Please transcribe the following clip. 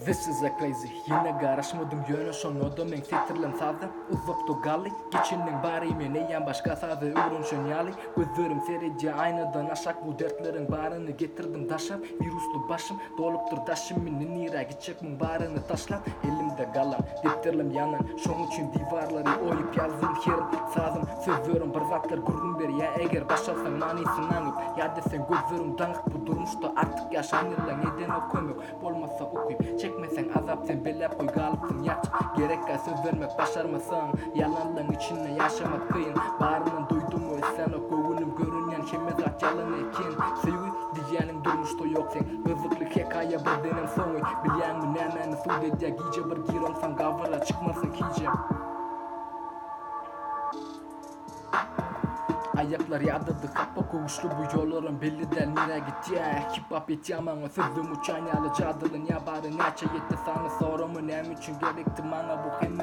This is a crazy Ýene garaşmadym ýöne şonda-da meň setirlem sazda Uzakda galdy geçenleň bary men eýýäm başga saza öwrenşen ýaly Gözlerim seredýä aýnadan aşak bu dertleriň baryny getirdim daşap Wirusly başym dolupdyr daşym indi nirä gitjek muň baryny taşlap Elimde galam depderlem ýanan şoň üçin diwarlary oýup ýazdym herim sazym sözlerim bir zatlar gürrüň berýä eger başarsaň manysyny aňyp Ýat etseň gözleriň daňyk bu durmuşda artyk ýaşan ýyllaň edenok kömek Bolmasa ukyp, çekmeseň azap sen belläp goý galypsyň ýatyp Gerekkä söz bermek başarmasaň Ýalanlaň içinde ýaşamak kyn Baryndan duýdum ösänok göwünüm görünýän hemme zat ýalan eken Söýgi diýýäniň durmuşda ýok seň Gyzykly hekaýa birdenem soňy Bilýäňmi nämäni sud edýä gije bir gironsaň gabyra çykmarsyň hijem. Aýaklar ýadady hapa köwüşli bu ýollaram belli däl nirä gitýä Hip hop ýetýä maňa sözüm uçan ýaly jadyly nä bary näçe ýetdi sany sorama näme üçin gerekdi maňa bu hemme.